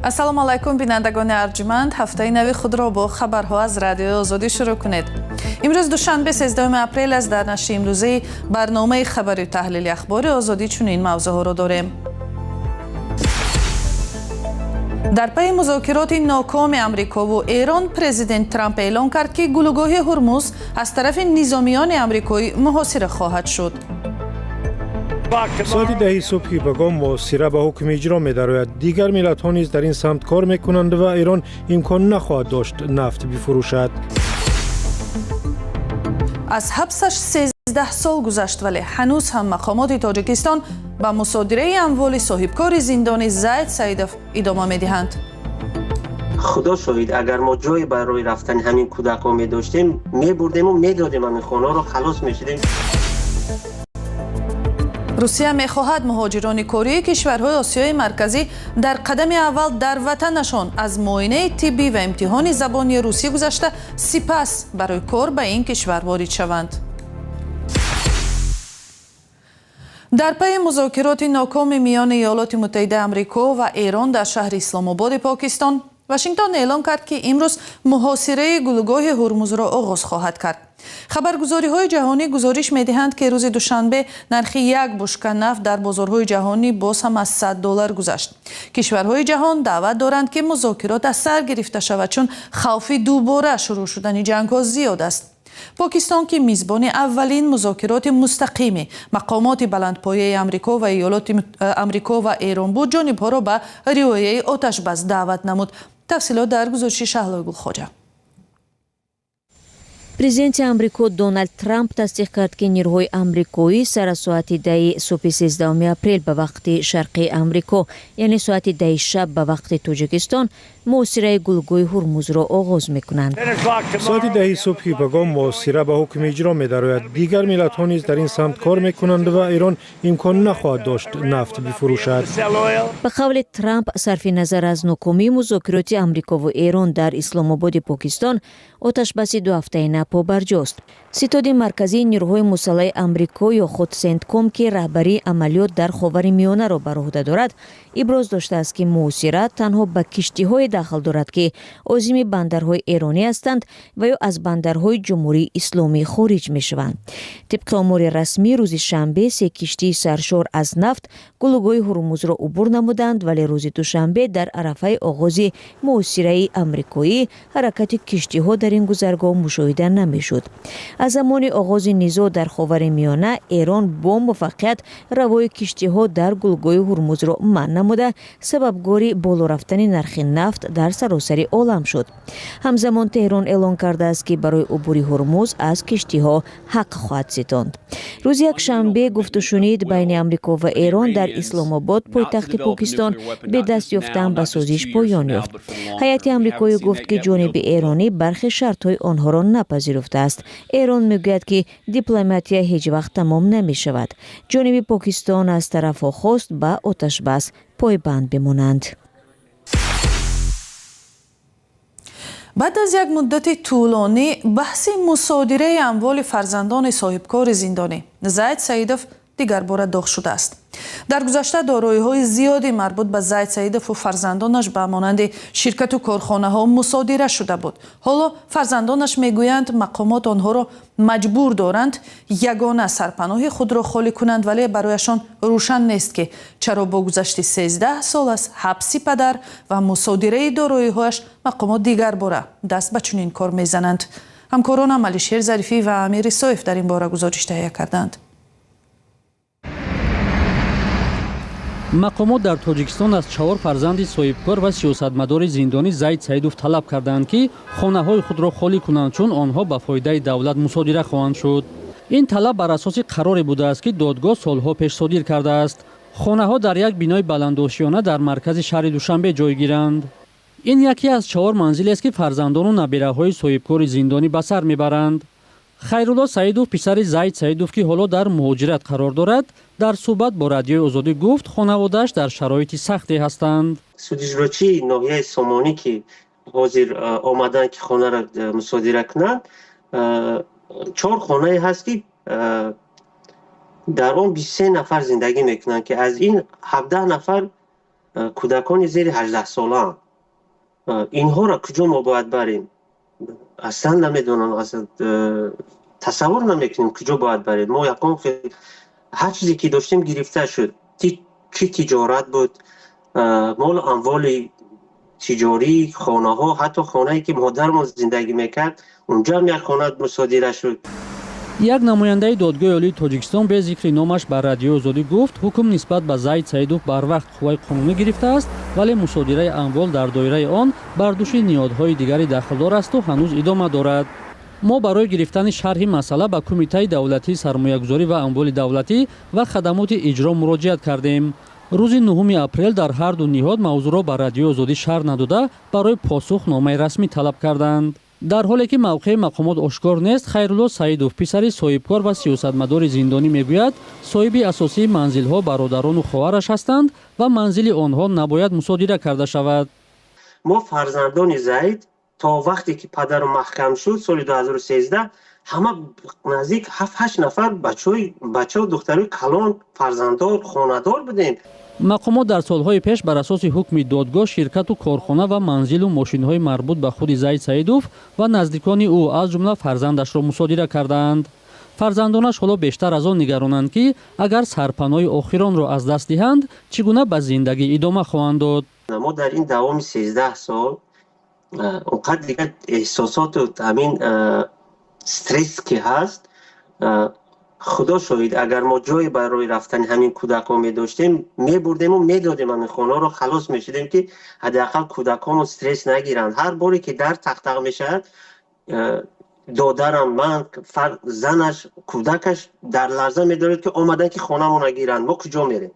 Ассалому алайкум, бинандагони арҷманд. Ҳафтаи нави худро бо хабарҳо аз Радиои Озодӣ шурӯъ кунед. Имрӯз душанбе, 13 апрел аст. Дар нашри имрӯзаи барномаи хабарию таҳлили Ахбори Озодӣ чунин мавзӯъҳоро дорем. Дар пайи музокироти нокоми Амрикову Эрон, президент Трамп эълон кард, ки гулӯгоҳи Ҳурмуз аз тарафи низомиёни амрикоӣ муҳосира хоҳад шуд. Соати 10-и субҳи пагоҳ муҳосира ба ҳукми иҷро медарояд. Дигар миллатҳо низ дар ин самт кор мекунанд ва Эрон имкон нахоҳад дошт нафт бифурӯшад. Аз ҳабсаш 13 сол гузашт, вале ҳанӯз ҳам мақомоти Тоҷикистон ба мусодираи амволи соҳибкори зиндонӣ Зайд Саидов идома медиҳанд. Худо шоҳид, агар мо ҷое барои рафтани ҳамин кӯдакҳо медоштем, мебурдему медодем, ҳамин хонаҳоро халос мешудем. Русия мехоҳад муҳоҷирони кории кишварҳои Осиёи Марказӣ дар қадами аввал дар ватанашон аз муоинаи тиббӣ ва имтиҳони забони русӣ гузашта, сипас барои кор ба ин кишвар ворид шаванд. Дар пайи музокироти нокоми миёни Иёлоти Муттаҳидаи Амрико ва Эрон дар шаҳри Исломободи Покистон, Вашингтон эълон кард, ки имрӯз муҳосираи гулӯгоҳи Ҳурмузро оғоз хоҳад кард. Хабаргузориҳои ҷаҳонӣ гузориш медиҳанд, ки рӯзи душанбе нархи як бушка нафт дар бозорҳои ҷаҳонӣ боз ҳам аз 100 доллар гузашт. Кишварҳои ҷаҳон даъват доранд, ки музокирот аз сар гирифта шавад, чун хавфи дубора шурӯъ шудани ҷангҳо зиёд аст. Покистон, ки мизбони аввалин музокироти мустақими мақомоти баландпояи Амрико ва Иёлоти Амрико ва Эрон буд, ҷонибҳоро ба риояи оташбас даъват намуд. Тафсилот дар гузориши Шаҳлои Гулхоҷа. Президенти Амрико Доналд Трамп тасдиқ кард, ки нирӯҳои амрикоӣ сар аз соати 10-и субҳи 13 апрел ба вақти шарқии Амрико, яъне соати 10-и шаб ба вақти Тоҷикистон, муҳосираи гулӯгоҳи Ҳурмузро оғоз мекунанд. Соати 10-и субҳи пагоҳ муҳосира ба ҳукми иҷро медарояд. Дигар миллатҳо низ дар ин самт кор мекунанд ва Эрон имкон нахоҳад дошт нафт бифурӯшад. Ба қавли Трамп, сарфи назар аз нокомии музокироти Амрикову Эрон дар Исломободи Покистон, оташбаси дуҳафтаина побарҷост. Ситоди марказии нирӯҳои мусаллаҳи Амрико ё худ Сентком, ки раҳбарии амалиёт дар Ховари Миёнаро бар уҳда дорад, иброз доштааст, ки муҳосира танҳо ба киштиҳое дахл дорад, ки озими бандарҳои эронӣ ҳастанд ва ё аз бандарҳои Ҷумҳурии Исломӣ хориҷ мешаванд. Тибқи омори расмӣ, рӯзи шанбе се киштии саршор аз нафт гулӯгоҳи Ҳурмузро убур намуданд, вале рӯзи душанбе, дар арафаи оғози муҳосираи амрикоӣ, ҳаракати киштиҳо дар ин гузаргоҳ мушоҳида намешуд. Аз замони оғози низоъ дар Ховари Миёна Эрон бо муваффақият равои киштиҳо дар гулӯгоҳи Ҳурмузро манъ намуда, сабабгори боло рафтани нархи нафт дар саросари олам шуд. Ҳамзамон Теҳрон эълон кардааст, ки барои убури Ҳурмуз аз киштиҳо ҳақ хоҳад ситонд. Рӯзи якшанбе гуфтушунид байни Амрико ва Эрон дар Исломобод, пойтахти Покистон, бе даст ёфтан ба созиш поён ёфт. Ҳайати амрикоӣ гуфт, ки ҷониби эронӣ бархе шартҳои онҳоро напазируфтааст. Эрон мегӯяд, ки дипломатия ҳеҷ вақт тамом намешавад. Ҷониби Покистон аз тарафҳо хост, ба оташбас пойбанд бимонанд. Баъд аз як муддати тӯлонӣ баҳси мусодираи амволи фарзандони соҳибкори зиндонӣ Зайд Саидов дигарбора доғ шудааст. Дар гузашта дороиҳои зиёде марбут ба Зайд Саидову фарзандонаш, ба монанди ширкату корхонаҳо, мусодира шуда буд. Ҳоло фарзандонаш мегӯянд, мақомот онҳоро маҷбур доранд ягона сарпаноҳи худро холӣ кунанд, вале барояшон рӯшан нест, ки чаро бо гузашти 13 сол аз ҳабси падар ва мусодираи дороиҳояш мақомот дигарбора даст ба чунин кор мезананд. Ҳамкоронам Алишер Зарифӣ ва Амир Исоев дар ин бора гузориш таҳия карданд. Мақомот дар Тоҷикистон аз чаҳор фарзанди соҳибкор ва сиёсатмадори зиндонӣ Зайд Саидов талаб карданд, ки хонаҳои худро холӣ кунанд, чун онҳо ба фоидаи давлат мусодира хоҳанд шуд. Ин талаб бар асоси қароре будааст, ки додгоҳ солҳо пеш содир кардааст. Хонаҳо дар як бинои баландошиёна дар маркази шаҳри Душанбе ҷойгиранд. Ин яке аз чаҳор манзилест, ки фарзандону набираҳои соҳибкори зиндонӣ ба сар мебаранд. Хайрулло Саидов, писари Зайд Саидов, ки ҳоло дар муҳоҷират қарор дорад, дар суҳбат бо Радиои Озодӣ гуфт, хонаводааш дар шароити сахте ҳастанд. Судиҷрочии ноҳияи Сомонӣ, ки ҳозир омаданд, ки хонаро мусодира кунанд, чор хонае ҳаст, ки дар он 23 нафар зиндагӣ мекунанд, ки аз ин 17 нафар Кӯдакони зери 18-солаанд. Инҳоро куҷо мо бояд барем? Аслан намедонам, тасаввур намекунем, куҷо бояд барем. Мо ягон ҳар чизе ки доштем, гирифта шуд. Чӣ тиҷорат буд, молу амволи тиҷорӣ, хонаҳо, ҳатто хонае ки модармон зиндагӣ мекард, унҷоам як хона мусодира шуд. Як намояндаи Додгоҳи Олии Тоҷикистон бе зикри номаш ба Радиои Озодӣ гуфт, ҳукм нисбат ба Зайд Саидов барвақт қувваи қонунӣ гирифтааст, вале мусодираи амвол дар доираи он бар дӯши ниҳодҳои дигари дахлдор асту ҳанӯз идома дорад. Мо барои гирифтани шарҳи масъала ба Кумитаи давлатии сармоягузорӣ ва амволи давлатӣ ва хадамоти иҷро муроҷиат кардем. Рӯзи 9 апрел дар ҳарду ниҳод мавзӯъро ба Радиои Озодӣ шарҳ надода, барои посух номаи расмӣ талаб карданд. Дар ҳоле ки мавқеи мақомот ошкор нест, Хайрулло Саидов, писари соҳибкор ва сиёсатмадори зиндонӣ, мегӯяд, соҳиби асосии манзилҳо бародарону хоҳараш ҳастанд ва манзили онҳо набояд мусодира карда шавад. Мо, фарзандони Заид, то вақте ки падару маҳкам шуд соли 2013, ҳама наздик ҳафт ҳашт нафар бачаҳо, духтарои калон, фарзанддор, хонадор будем. Мақомот дар солҳои пеш бар асоси ҳукми додгоҳ ширкату корхона ва манзилу мошинҳои марбут ба худи Зайд Саидов ва наздикони ӯ, аз ҷумла фарзандашро, мусодира кардаанд. Фарзандонаш ҳоло бештар аз он нигаронанд, ки агар сарпаноҳи охиронро аз даст диҳанд, чӣ гуна ба зиндагӣ идома хоҳанд дод. Мо дар ин давоми 13 сол он қадр дигар эҳсосоту ҳамин стресс ки ҳаст, Худо шоҳид, агар мо ҷое барои рафтани ҳамин кӯдакҳо медоштем, мебурдему медодем ҳамин хонаро, халос мешудем, ки ҳадди ақал кӯдакҳомон стресс нагиранд. Ҳар боре ки дар тақтақ мешавад, додарам, ман, занаш, кӯдакаш дар ларза медорад, ки омаданд, ки хонамона гиранд, мо куҷо мерем?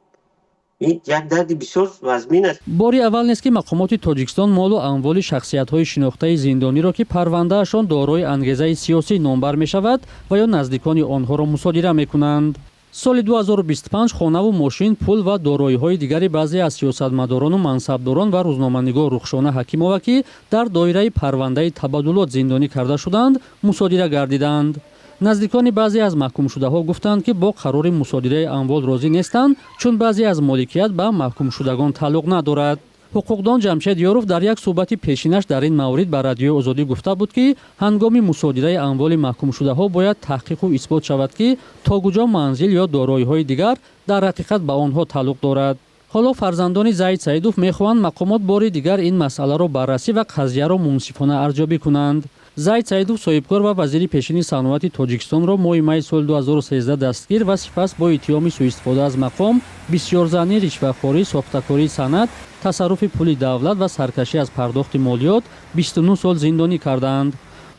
Ин як дарди бисёр вазмин аст. Бори аввал нест, ки мақомоти Тоҷикистон молу амволи шахсиятҳои шинохтаи зиндониро, ки парвандаашон дорои ангезаи сиёсӣ номбар мешавад, ва ё наздикони онҳоро мусодира мекунанд. Соли 2025 хонаву мошин, пул ва дороиҳои дигари баъзе аз сиёсатмадорону мансабдорон ва рӯзноманигор Рухшона Ҳакимова, ки дар доираи парвандаи табаддулот зиндонӣ карда шуданд, мусодира гардиданд. Наздикони баъзе аз маҳкумшудаҳо гуфтанд, ки бо қарори мусодираи амвол розӣ нестанд, чун баъзе аз моликият ба маҳкумшудагон тааллуқ надорад. Ҳуқуқдон Ҷамшед Ёров дар як суҳбати пешинаш дар ин маврид ба Радиои Озодӣ гуфта буд, ки ҳангоми мусодираи амволи маҳкумшудаҳо бояд таҳқиқу исбот шавад, ки то куҷо манзил ё дороиҳои дигар дар ҳақиқат ба онҳо тааллуқ дорад. Ҳоло фарзандони Зайд Саидов мехоҳанд мақомот бори дигар ин масъаларо баррасӣ ва қазияро мунсифона арзёбӣ кунанд. Зайд Саидов, соҳибкор ва вазири пешини саноати Тоҷикистонро моҳи майи соли 2013 дастгир ва сипас бо иттиҳоми сӯистифода аз мақом, бисёрзанӣ, ришвахорӣ, сохтакории санад, тасарруфи пули давлат ва саркашӣ аз пардохти молиёт 29 сол зиндонӣ кардаанд.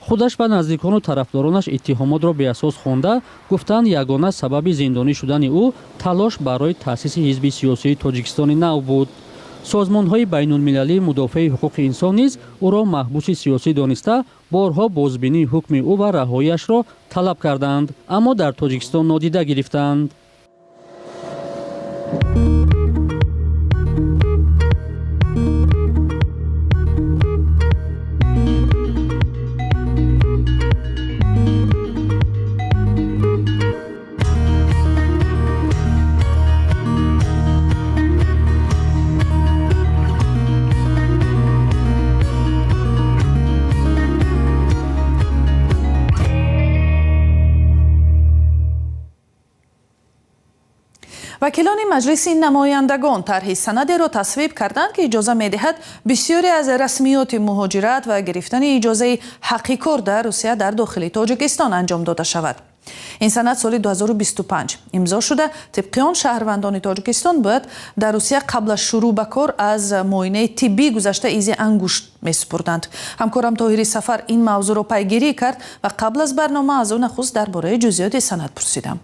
Худаш ба наздикону тарафдоронаш иттиҳомотро беасос хонда, гуфтанд, ягона сабаби зиндонӣ шудани ӯ талош барои таъсиси ҳизби сиёсии Тоҷикистони нав буд. Созмонҳои байнулмилалии мудофиаи ҳуқуқи инсон низ ӯро маҳбуси сиёсӣ дониста, борҳо бозбинии ҳукми ӯ ва раҳоияшро талаб карданд, аммо дар Тоҷикистон нодида гирифтанд. Вакилони Маҷлиси намояндагон тарҳи санадеро тасвиб карданд, ки иҷоза медиҳад бисёре аз расмиёти муҳоҷират ва гирифтани иҷозаи ҳаққи кор дар Русия дар дохили Тоҷикистон анҷом дода шавад. Ин санад соли 2025 имзо шуда, тибқи он шаҳрвандони Тоҷикистон бояд дар Русия қабл аз шурӯъ ба кор аз муоинаи тиббӣ гузашта, изи ангушт месупурданд. Ҳамкорам Тоҳири Сафар ин мавзӯъро пайгирӣ кард ва қабл аз барнома аз ӯ нахуст дар бораи ҷузъиёти санад пурсидам.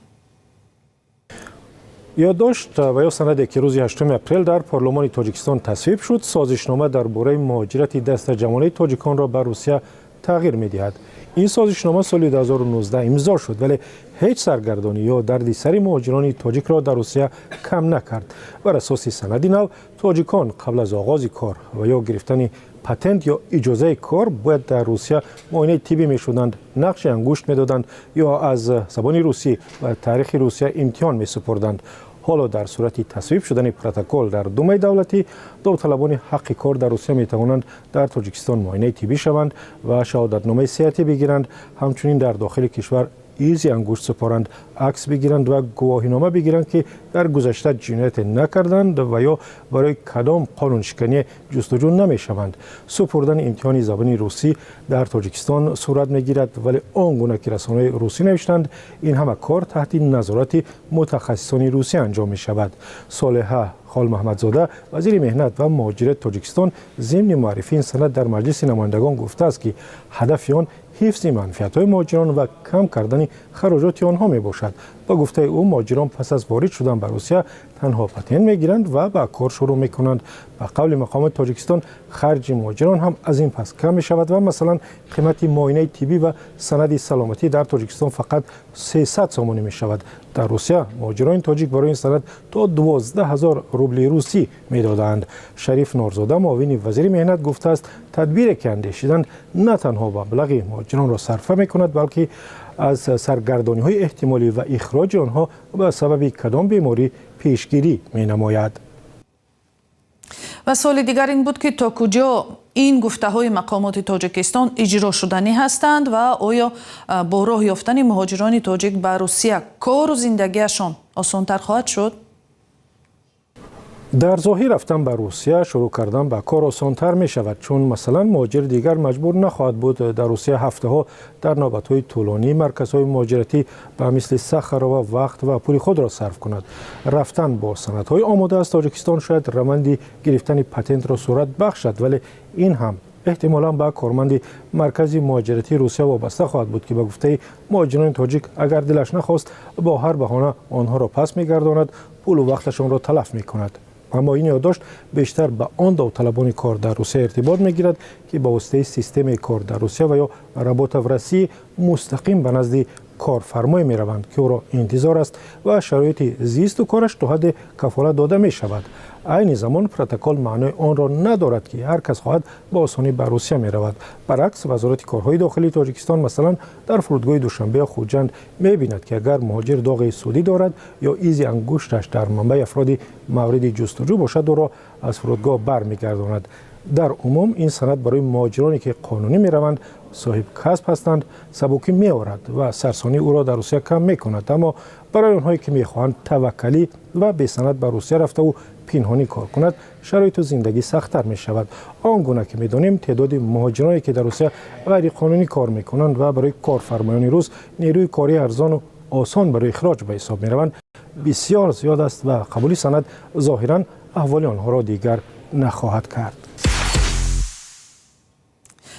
Ёддошт ва ё санаде, ки рӯзи 8 апрел дар парлумони Тоҷикистон тасвиб шуд, созишнома дар бораи муҳоҷирати дастаҷамъонаи тоҷиконро ба Русия тағйир медиҳад. Ин созишнома соли 2019 имзо шуд, вале ҳеҷ саргардонӣ ё дарди сари муҳоҷирони тоҷикро дар Русия кам накард. Бар асоси санади нав, тоҷикон қабл аз оғози кор ва ё гирифтани патент ё иҷозаи кор бояд дар Русия муоинаи тиббӣ мешуданд, нақши ангушт медоданд ё аз забони русӣ ва таърихи Русия имтиҳон месупурданд. Ҳоло дар сурати тасвиб шудани протокол дар Думаи давлатӣ, довталабони ҳаққи кор дар Русия метавонанд дар Тоҷикистон муоинаи тиббӣ шаванд ва шаҳодатномаи сеҳатӣ бигиранд, ҳамчунин дар дохили кишвар изи ангушт супоранд, акс бигиранд ва гувоҳинома бигиранд, ки дар гузашта ҷинояте накарданд ва ё барои кадом қонуншиканӣ ҷустуҷӯ намешаванд. Супурдани имтиҳони забони русӣ дар Тоҷикистон сурат мегирад, вале он гуна ки расонаҳои русӣ навиштанд, ин ҳама кор таҳти назорати мутахассисони русӣ анҷом мешавад. Солиҳа Холмаҳмадзода, вазири меҳнат ва муҳоҷирати Тоҷикистон, зимни муаррифии ин санад дар Маҷлиси намояндагон гуфтааст, ки ҳадафи он ҳифзи манфиатҳои муҳоҷирон ва кам кардани хароҷоти онҳо мебошад. Ба гуфтаи ӯ, муҳоҷирон пас аз ворид шудан ба Русия танҳо патент мегиранд ва ба кор шурӯъ мекунанд. Ба қавли мақомоти Тоҷикистон, харҷи муҳоҷирон ҳам аз ин пас кам мешавад ва масалан қимати муоинаи тиббӣ ва санади саломатӣ дар Тоҷикистон фақат 300 сомонӣ мешавад. Дар Русия муҳоҷирони тоҷик барои ин санад то 12 ҳазор рубли русӣ медодаанд. Шариф Норзода, муовини вазири меҳнат, гуфтааст, тадбире ки андешиданд, на танҳо маблағи муҳоҷиронро сарфа мекунад, балки аз саргардониҳои эҳтимолӣ ва ихроҷи онҳо ба сабаби кадом беморӣ пешгирӣ менамояд. Ва суоли дигар ин буд, ки то куҷо ин гуфтаҳои мақомоти Тоҷикистон иҷро шуданӣ ҳастанд ва оё бо роҳ ёфтани муҳоҷирони тоҷик ба Русия кору зиндагиашон осонтар хоҳад шуд? Дар зоҳир рафтан ба Русия, шурӯъ кардан ба кор осонтар мешавад, чун масалан муҳоҷир дигар маҷбур нахоҳад буд дар Русия ҳафтаҳо дар навбатҳои тӯлонии марказҳои муҳоҷиратӣ ба мисли Сахарова вақт ва пули худро сарф кунад. Рафтан бо санадҳои омода аз Тоҷикистон шояд раванди гирифтани патентро суръат бахшад, вале ин ҳам эҳтимолан ба корманди маркази муҳоҷиратии Русия вобаста хоҳад буд, ки ба гуфтаи муҳоҷирони тоҷик, агар дилаш нахост, бо ҳар баҳона онҳоро пас мегардонад, пулу вақташонро талаф мекунад. Аммо ин ёддошт бештар ба он довталабони кор дар Русия иртибот мегирад, ки ба воситаи системаи кор дар Русия ва ё Работа в России мустақим ба назди корфармое мераванд, ки ӯро интизор аст ва шароити зисту кораш то ҳадде кафолат дода мешавад. Айни замон протокол маънои онро надорад, ки ҳар кас хоҳад ба осонӣ ба Русия меравад. Баръакс, Вазорати корҳои дохилии Тоҷикистон масалан дар фурудгоҳи Душанбе ё Хуҷанд мебинад, ки агар муҳоҷир доғи судӣ дорад ё изи ангушташ дар манбаи афроди мавриди ҷустуҷӯ бошад, ӯро аз фурудгоҳ бармегардонад. Дар умум ин санад барои муҳоҷироне, ки қонунӣ мераванд, соҳиб касб ҳастанд, сабукӣ меорад ва сарсонии ӯро дар Русия кам мекунад. Аммо барои онҳое, ки мехоҳанд таваккалӣ ва бесанад ба Русия рафтаву пинҳонӣ кор кунад, шароиту зиндагӣ сахттар мешавад. Он гуна ки медонем, теъдоди муҳоҷироне, ки дар Русия ғайриқонунӣ кор мекунанд ва барои корфармоёни рус нерӯи кории арзону осон барои ихроҷ ба ҳисоб мераванд, бисёр зиёд аст ва қабули санад зоҳиран аҳволи онҳоро дигар нахоҳад кард.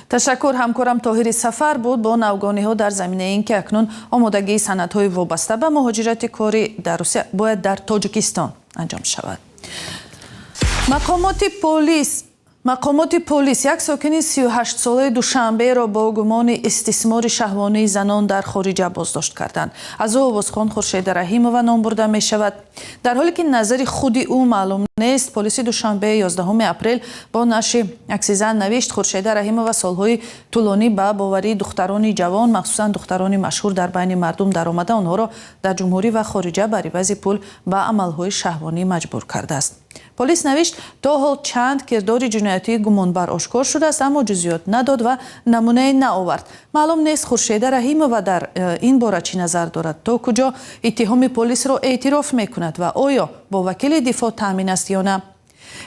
Ташаккур. Ҳамкорам Тоҳири Сафар буд бо навгониҳо дар заминаи ин ки акнун омодагии санадҳои вобаста ба муҳоҷирати корӣ дар Русия бояд дар Тоҷикистон анҷом шавад. Мақомоти полис як сокини 38-солаи Душанберо бо гумони истисмори шаҳвонии занон дар хориҷа боздошт карданд. Аз ӯ овозхон Хуршеда Раҳимова ном бурда мешавад. Дар ҳоле ки назари худи ӯ маълум нест, полиси Душанбе 11 апрел бо нашри акси зан навишт: Хуршеда Раҳимова солҳои тӯлонӣ ба боварии духтарони ҷавон, махсусан духтарони машҳур дар байни мардум даромада, онҳоро дар ҷумҳурӣ ва хориҷа бар ивази пул ба амалҳои шаҳвонӣ маҷбур кардааст. Полис навишт, то ҳол чанд кирдори ҷиноятии гумонбар ошкор шудааст, аммо ҷузъиёт надод ва намунае наовард. Маълум нест, Хуршеда Раҳимова дар ин бора чӣ назар дорад, то куҷо иттиҳоми полисро эътироф мекунад ва оё бо вакили дифоъ таъмин аст ё на.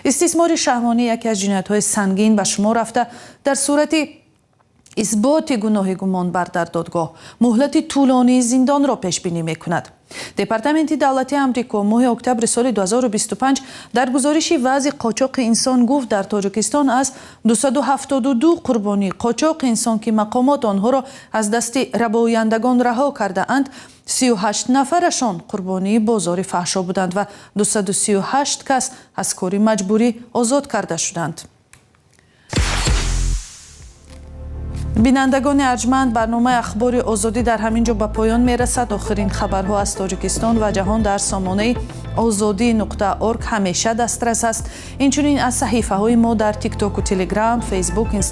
Истисмори шаҳвонӣ яке аз ҷиноятҳои сангин ба шумор рафта, дар сурати исботи гуноҳи гумонбар дар додгоҳ муҳлати тӯлонии зиндонро пешбинӣ мекунад. Департаменти давлатии Амрико моҳи октябри соли 2025 дар гузориши вазъи қочоқи инсон гуфт, дар Тоҷикистон аз 272 қурбонии қочоқи инсон, ки мақомот онҳоро аз дасти рабояндагон раҳо кардаанд, 38 нафарашон қурбонии бозори фаҳшо буданд ва 238 кас аз кори маҷбурӣ озод карда шуданд. Бинандагони арҷманд, барномаи Ахбори Озодӣ дар ҳамин ҷо ба поён мерасад. Охирин хабарҳо аз Тоҷикистон ва ҷаҳон дар сомонаи озодӣ.орг ҳамеша дастрас аст. Инчунин аз саҳифаҳои мо дар Тиктоку, Телеграм, Фейсбук, Инстаграм.